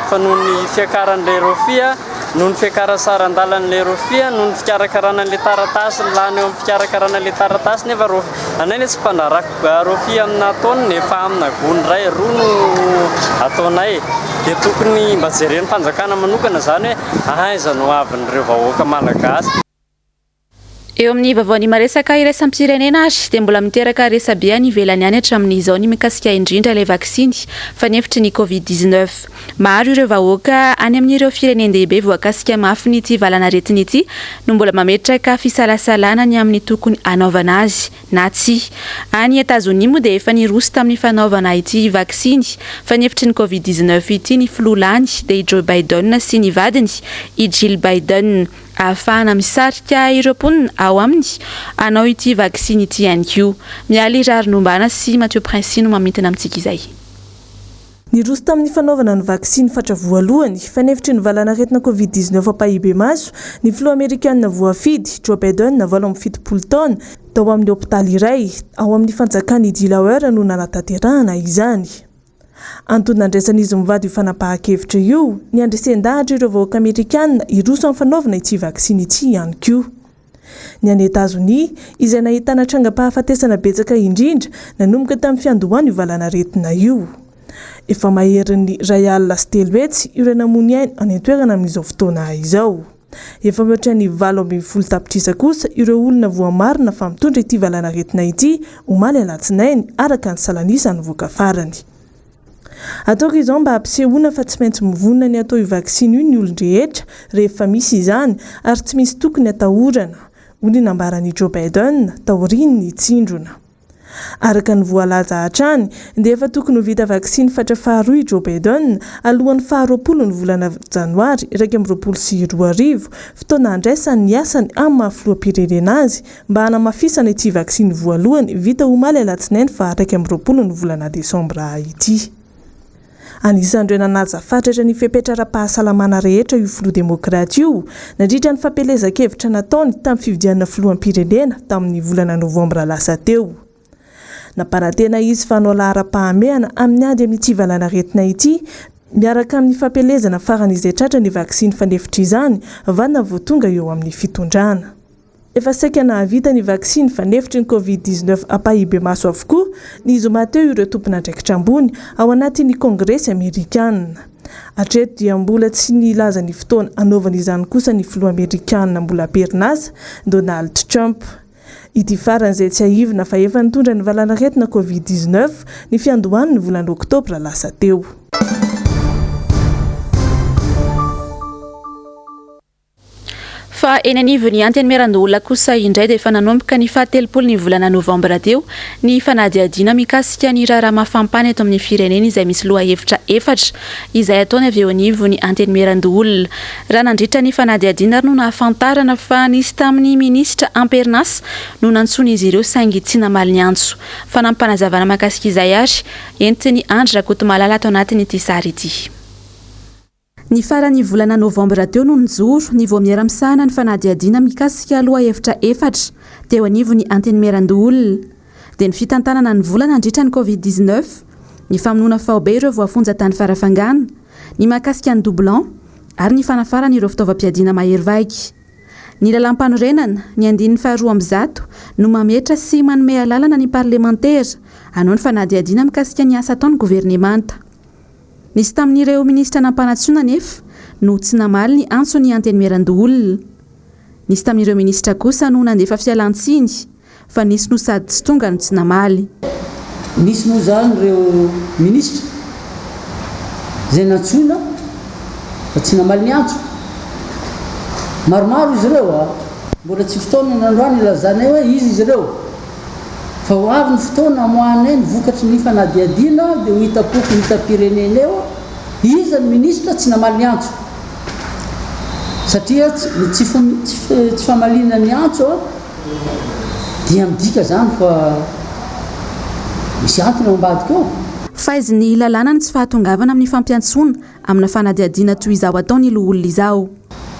fa noho ny fiakaran'ilay rofia, noho ny fiakaran'ny saran-dalan'ilay rofia, noho ny fikarakarana an'ilay taratasy, ny lany eo amin'ny fikarakarana an'ilay taratasy nefa rofia, anay anie tsy mpandraharaha rofia amina taonina e fa amina gony iray, roa no ataonay dia tokony mba jeren'ny fanjakana manokana izany hoe aiza no avin'ireo vahoaka malagasy. Eo amin'ny vaovaon'ny maresaka iraisam-pirenena ary dia mbola miteraka resabe any ivelany any hatramin'izao ny mikasika indrindra ilay vaksiny fanefitry ny Covid 19. Maro ireo vahoaka any amin'ireo firenen-dehibe voakasika mafin'ity valan'aretina ity no mbola mametraka fisalasalana ny amin'ny tokony hanaovana azy na tsia. Any Etazonia moa dia efa niroso tamin'ny fanaovana ity vaksiny fanefitry ny Covid 19 ity ny filoha lany dia i Joe Biden sy ny vadiny i Jill Biden. ahafahana misarika ireo mponina ao aminy hanao ity vaksiny ity ihany koa. Mialy Raharinombana sy Mathieu Princi no mamintina amintsika izay. Niroso tamin'ny fanaovana ny vaksiny fatra voalohany fanefitry ny valanaretina Covid 19 ampahibemaso ny filoha amerikanina voafidy, Joe Biden, 78 taona, tao amin'ny hopitaly iray ao amin'ny fanjakan'i Delaware no nanatanterahana izany. Antony nandraisan'izy mivady io fanapahan-kevitra io ny handresen-dahatra ireo vahoaka amerikana hiroso amin'ny fanaovana ity vaksiny ity ihany koa. Ny any Etazonia, izay nahitana trangam-pahafatesana betsaka indrindra nanomboka tamin'ny fiandohan'io valanaretina io. Efa maherin'ny 301 ireo namoy aina any an-toerana amin'izao fotoana izao. Efa mihoatra ny 18 tapitrisa kosa ireo olona voamarina fa mitondra ity valanaretina ity omaly alatsinainy, araka ny salanisa nivoaka farany. Ataoko izao mba hampisehoana fa tsy maintsy mivonona ny hatao io vaksiny io ny olon-drehetra rehefa misy izany ary tsy misy tokony hatahorana, hoy ny nambaran'i Joe Biden taorian'ny tsindrona. Araka ny voalaza hatrany dia efa tokony ho vita vaksiny fatra faharoa i Joe Biden alohan'ny faharoapolo ny volana janoary 2021, fotoana handraisany ny asany amin'ny maha filoham-pirenena azy mba hanamafisana ity vaksiny voalohany vita omaly alatsinainy faha 21 ny volana desambra ity. Anisan'ireo nanaja fatratra ny fepetra ara-pahasalamana rehetra io filoha demokraty io nandritra ny fampielezan-kevitra nataony tamin'ny fifidianana filoham-pirenena tamin'ny volana novambra lasa teo. Nampanantena izy fa hanao laharam-pahamehana amin'ny ady amin'ity valanaretina ity miaraka amin'ny fampielezana faran'izay tratra ny vaksiny fanefitra izany vantany vao tonga eo amin'ny fitondrana. Efa saika nahavita ny vaksiny fanefitry ny Covid 19 ampahibemaso avokoa ny zoma teo ireo tompon'andraikitra ambony ao anatin'ny Kongresy amerikana. Hatreto dia mbola tsy nilaza ny fotoana hanaovana izany kosa ny filoha amerikana mbola am-perinasa, Donald Trump. Ity farany izay tsiahivina fa efa nitondra ny valanaretina Covid 19 ny fiandohan'ny volana oktobra lasa teo. Fa eny anivon'ny Antenimierandoholona kosa indray dia efa nanomboka ny fahatelopolo ny volana novambra teo ny fanadihadiana mikasika ny raharaha mafampana eto amin'ny firenena izay misy lohahevitra efatra izay ataony avy eo anivon'ny Antenimierandoholona. Raha nandritra ny fanadihadiana ary no nahafantarana fa nisy tamin'ny minisitra am-perinasa no nantsoin'izy ireo saingy tsy namaly ny antso. Fanampim-panazavana mahakasika izay ary entin'i Andry Rakotomalala ato anatin'ity sary ity. Ny faran'ny volana novambra teo no nijoro ny vaomiera misahana ny fanadihadiana mikasika lohahevitra efatra teo anivon'ny Antenimierandoholona, dia ny fitantanana ny vola nandritra ny Covid 19, ny famonoana faobe ireo voafonja tany Farafangana, ny mahakasika ny doublon ary ny fanafarana ireo fitaovam-piadiana mahery vaika. Ny lalàmpanorenana, ny andininy faha 102, no mametra sy manome alalana ny parlemantera hanao ny fanadihadiana mikasika ny asa ataon'ny governemanta. Nisy tamin'ireo minisitra nampanantsoina anefa no tsy namaly ny antson'ny Antenimierandoholona. Nisy tamin'ireo minisitra kosa no nandefa fialan-tsiny fa nisy no sady tsy tonga no tsy namaly. Nisy moa izany ireo minisitra izay nantsoina fa tsy namaly ny antso. Maromaro izy ireo a! Mbola tsy fotoana ny androany ilazanay hoe iza izy ireo. Fa ho avy ny fotoana hamoahanay ny vokatry ny fanadihadiana dia ho hitam-poko ho hitam-pirenena eo iza ny minisitra tsy namaly ny antso. Satria ny tsy tsy famaliana ny antso dia midika izany fa misy antony ao ambadika ao. Faizin'ny lalàna ny tsy fahatongavana amin'ny fampiantsoana amina fanadihadiana toy izao ataon'ny loholona izao.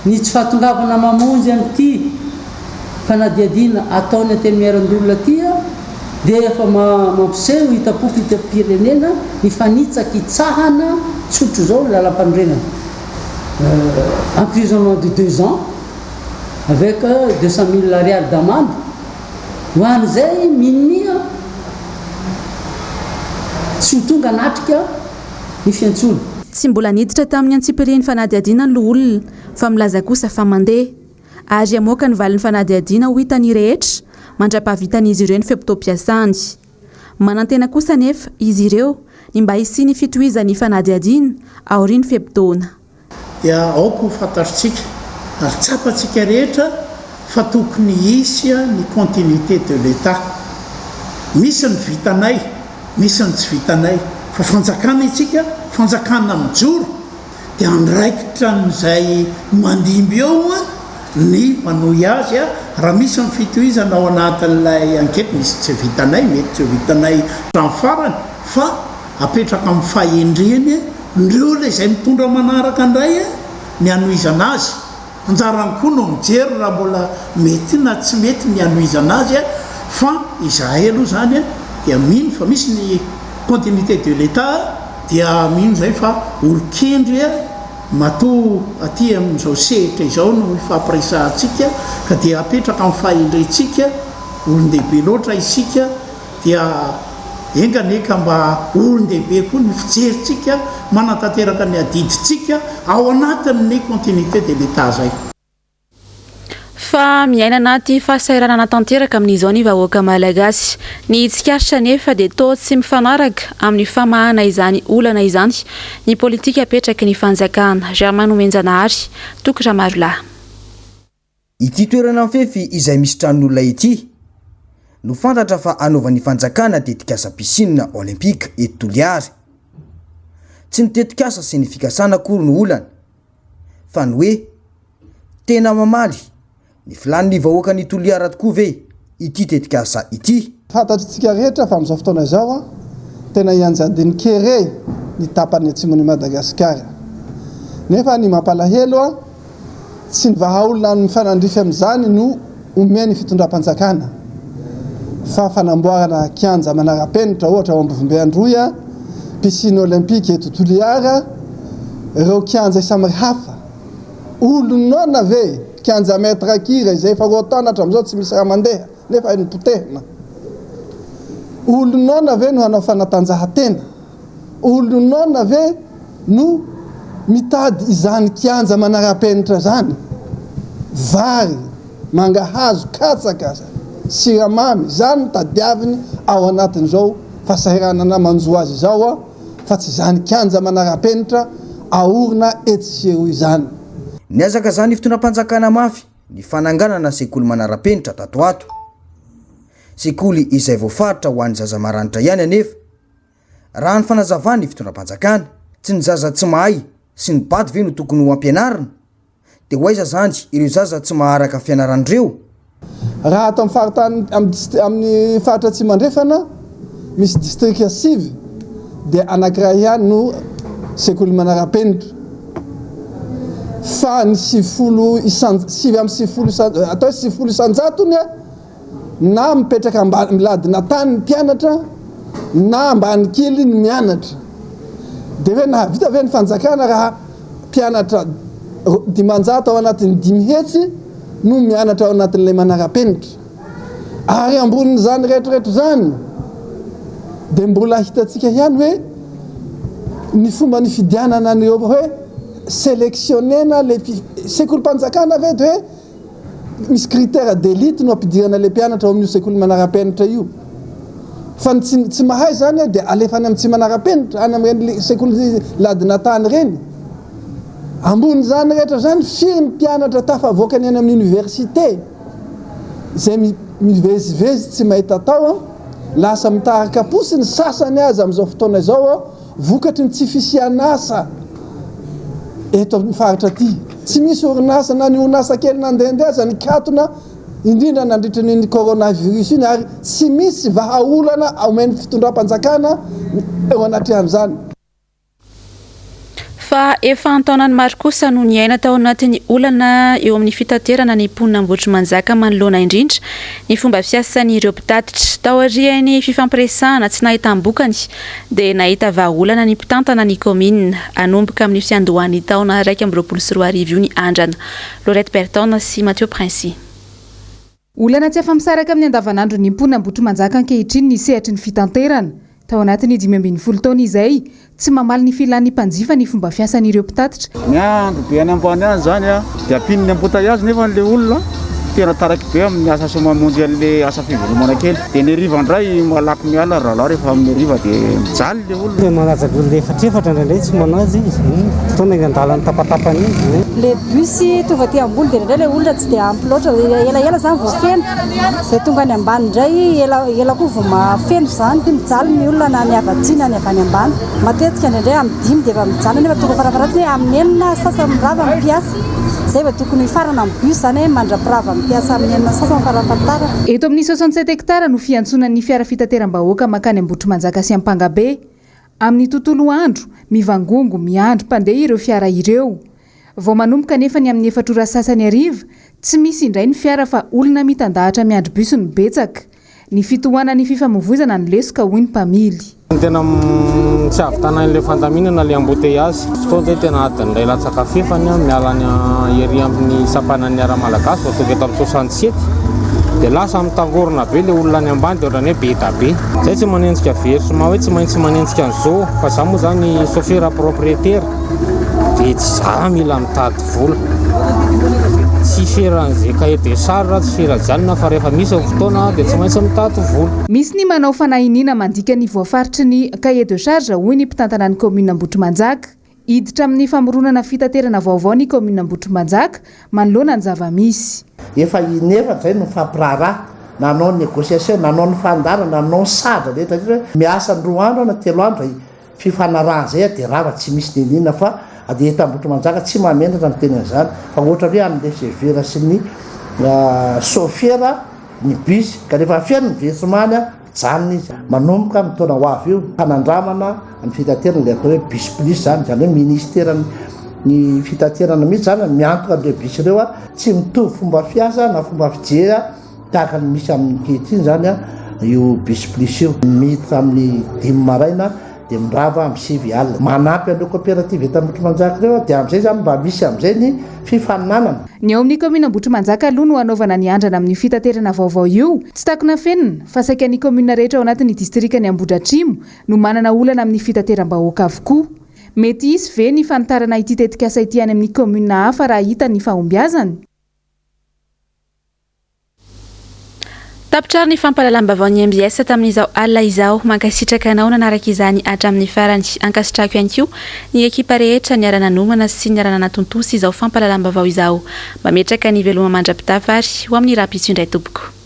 Ny tsy fahatongavana mamonjy an'ity fanadihadiana ataon'ny Antenimierandoholona ity. Dia efa mampiseho hitam-poko hitam-pirenena ny fanitsakitsahana tsotr'izao ny lalampanorenana. Emprisonnement de deux ans avec 200 000 ariary d'amende ho an'izay minia tsy ho tonga hanatrika ny fiantsoana. Tsy mbola niditra tamin'ny antsipirian'ny fanadihadiana ny loholona fa milaza kosa fa mandeha ary hamoaka ny valin'ny fanadihadiana ho hitan'ny rehetra mandra-pahavitan'izy ireo ny fe-potoam-piasany. Manantena kosa anefa izy ireo ny mba hisian'ny fitohizan'ny fanadihadiana aorian'ny fe-potoana. Dia aoka ho fantatritsika ary tsapantsika rehetra fa tokony hisy ny continuité de l'Etat. Misy ny vitanay, misy ny tsy vitanay, fa fanjakana isika, fanjakana mijoro, dia andraikitra an'izay mandimby eo ny manohy azy raha misy ny fitohizana ao anatin'ilay enquête, misy tsy vitanay, mety tsy ho vitanay hatramin'ny farany fa apetraka amin'ny fahendreny ndreo ilay izay mitondra manaraka indray ny hanohizana azy. Anjarany koa no mijery raha mbola mety na tsy mety ny hanohizana azy fa izahay aloha izany dia mino fa misy ny continuité de l'Etat dia mino izay fa olon-kendry matoa aty amin'izao sehatra izao no ifampiresahantsika ka dia apetraka amin'ny fahendrentsika, olon-dehibe loatra isika dia enga anie ka mba olon-dehibe koa ny fijerintsika manatanteraka ny adidintsika ao anatin'ny continuité de l'Etat zay. Fa miaina anaty fahasahiranana tanteraka amin'izao ny vahoaka malagasy. Ny tsikaritra anefa dia toa tsy mifanaraka amin'ny famahana izany olana izany ny politika apetraky ny fanjakana. Germain Nomenjanahary, Toky Ramarolahy. Ity toerana mifefy izay misy tranon'olona ity no fantatra fa hanaovan'ny fanjakana tetikasa piscine olympique eto Toliary. Tsy ny tetikasa sy ny fikasana akory no olana fa ny hoe tena mamaly ny filàn'ny vahoakan'i Toliara tokoa ve ity tetikasa ity. Fantatr'tsika rehetra fa amin'izao fotoana izao, tena ianjadian'ny kere ny tapany atsimon'i Madagasikara. Nefa ny mampalahelo, Tsy ny vahaolana mifanandrify amin'izany no omen'ny fitondram-panjakana fa fanamboarana kianja manara-penitra ohatra ao Ambovombe Androy, piscine olympique eto Toliara, ireo kianja isamrihafa. Olonona ve kianja Maître Kira izay efa roa taona hatramin'izao tsy misy raha mandeha nefa nopotehina? Olonona ve no hanao fanatanjahantena? Olonona ve no mitady izany kianja manara-penitra izany? Vary, mangahazo, katsaka, siramamy, izany no tadiaviny ao anatin'izao fahasahiranana manjo azy izao fa tsy izany kianja manara-penitra aorina etsy sy eroa izany. Niezaka izany fitondram-panjakana mafy ny fananganana sekoly manara-penitra tato ato. Sekoly izay voafaritra ho an'ny zaza maranitra ihany anefa. Raha ny fanazavan'ny fitondram-panjakana, tsy ny zaza tsy mahay sy ny bado ve no tokony ho ampianarina? Dia ho aiza zany ireo zaza tsy maharaka fianarana ireo? Raha ato amin'ny faritany amin'ny faritra Atsimo Andrefana misy distrika sivy dia anankiray ihany no sekoly manara-penitra fa ny 90 isan 99 isan atao hoe 90 isan-jatony na mipetraka ambany miladina tany ny mpianatra na ambany kely ny mianatra. Dia hoe nahavita ve ny fanjakana raha mpianatra 500 ao anatin'ny 500 no mianatra ao anatin'ilay manara-penitra? Ary ambonin'izany rehetrarehetra izany dia mbola hitantsika ihany hoe ny fomba nifidianana an'ireo hoe sélectionnena ilay sekolim-panjakana ve dia hoe Misy critère d'élite no ampidirana ilay mpianatra ao amin'io sekoly manara-penitra io. Fa ny tsy tsy mahay izany dia alefa any amin'ny tsy manara-penitra, any amin'ireny sekoly ladina tany ireny. Ambonin'izany rehetra izany, firy ny mpianatra tafavoaka ny any amin'ny université izay mivezivezy tsy mahita atao, lasa mitarika posy ny sasany aza amin'izao fotoana izao. Vokatry ny tsy fisian'asa eto amin'ny faritra aty. Tsy misy orinasa na ny orinasa kely nandehandeha aza nikatona indrindra nandritra ny coronavirus iny ary tsy misy vahaolana omen'ny fitondram-panjakana eo anatrehan'izany. Fa efa an-taonany maro kosa no niaina tao anatin'ny olana eo amin'ny fitaterana ny mponina Ambohitrimanjaka manoloana indrindra ny fomba fiasan'ireo mpitatitra. Taorian'ny fifampiresahana tsy nahitam-bokany dia nahita vahaolana ny mpitantana ny kaominina. Hanomboka amin'ny fiandohan'ny taona 2021 io ny andrana. Laurette Berton sy Mathieu Princi. Olana tsy afa-misaraka amin'ny andavanandron'ny mponina Ambohitrimanjaka ankehitriny ny sehatry ny fitanterana. Tao anatin'ny 15 taona izay, tsy mamaly ny filan'ny mpanjifa ny fomba fiasan'ireo mpitatitra. Miandry be any ambany any zany a, de ampian'ny embouteillage nefa le olona tena taraiky be amin'ny asa sy mamonjy an'le asa fivelomana kely, de ny hariva indray malaky miala ry zalahy rehefa amin'ny hariva de mijaly le olona. Tena manaja ny olona efatrefatra indraindray tsy manaja izy, fotoana eny an-dalana tapatapany iny. Le bus tonga aty ambony dia indraindray le olona tsy dia ampy loatra, elaela zany vao feno, dia tonga any ambany indray ela ela koa vao mahafeno izany, mijaly ny olona na ny avy aty na ny avy any ambany, matetika indraindray amin'ny dimy dia efa mijanona nefa tonga farafaharatsiny hoe amin'ny enina sasany mirava ny mpiasa, izay vao tokony hifarana ny bus izany hoe mandra-pirava ny mpiasa amin'ny enina sasany farafahatarany. Eto amin'ny 67 hectares no fiantsonan'ny fiara fitateram-bahoaka mankany Ambohitrimanjaka sy Ampangabe. Amin'ny tontolo andro, mivangongo miandry mpandeha ireo fiara ireo. Vao manomboka anefa ny amin'ny efatra ora sasany hariva, tsy misy indray ny fiara fa olona mitandahatra miandry bus no betsaka. Ny fitohanan'ny fifamoivoizana no lesoka hoy ny mpamily. Ny tena tsy ahavitana an'ilay fandaminana ilay embouteillage. Fotoana izay tena adiny iray latsaka fahefany miala any ery amin'ny sampanan'ny Ara Malagasy vao tonga eto amin'ny 67 dia lasa mitangorona be ilay olona any ambany dia ohatran'ny hoe be da be. Zay tsy manenjika versement hoe tsy maintsy manenjika an'izao fa za moa zany chauffeur propriétaire. Dia tsy za mila mitady vola. Tsy feran'izay cahier de charge, tsy feran'izany fa rehefa misy ny fotoana dia tsy maintsy mitady vola. Misy ny manao fanahiniana mandika ny voafaritry ny cahier de charge hoy ny mpitantana ny kaominina Ambohitrimanjaka. Hiditra amin'ny famoronana fitaterana vaovao ny kaominina Ambohitrimanjaka manoloana ny zava-misy. Efa in'efatra izay no nifampiraharaha, nanao ny négociation, nanao ny fandaharana, nanao ny sadra rehetra rehetra hoe miasa ny roa andro na telo andro Fifanarahana zay dia rava tsy misy niniana fa dia eto Ambohitrimanjaka tsy mahamenatra ny teny an'izany fa ohatra hoe an'ny receveur sy ny sôfera ny bus ka rehefa feno ny versement-ny mijanona izy manomboka amin'ny taona ho avy io fanandramana ny fitaterana ilay atao hoe bus plus zany izany hoe ministeran'ny ny fitaterana mihitsy zany miantoka an'ireo bus ireo tsy mitovy fomba fiasa na fomba fijery Tahaka ny misy amin'ny ankehitriny izany io bus plus io. Miditra amin'ny dimy maraina dia mirava amin'ny sivy alina. Manampy an'ireo coopérative eto Ambohitrimanjaka ireo dia amin'izay izany mba misy amin'izay ny fifaninanana. Ny ao amin'ny kaominina Ambohitrimanjaka aloha no hanaovana ny andrana amin'io fitaterana vaovao io. Tsy takona afenina fa saika ny kaominina rehetra ao anatin'ny distrikan'i Ambohidratrimo no manana olana amin'ny fitateram-bahoaka avokoa. Mety hisy ve ny fanitarana ity tetikasa ity any amin'ny kaominina hafa raha hita ny fahombiazany? Tapitra ary ny fampahalalam-baovaon'ny mbs tamin'izao alina izao. Mankasitraka anao nanaraka izany hatramin'ny farany. Ankasitrahako ihany koa ny ekipa rehetra niara-nanomana sy niara-nanatontosa izao fampahalalam-baovao izao. Mametraka ny veloma mandra-pitafa ary ho amin'ny rahampitso indray tompoko.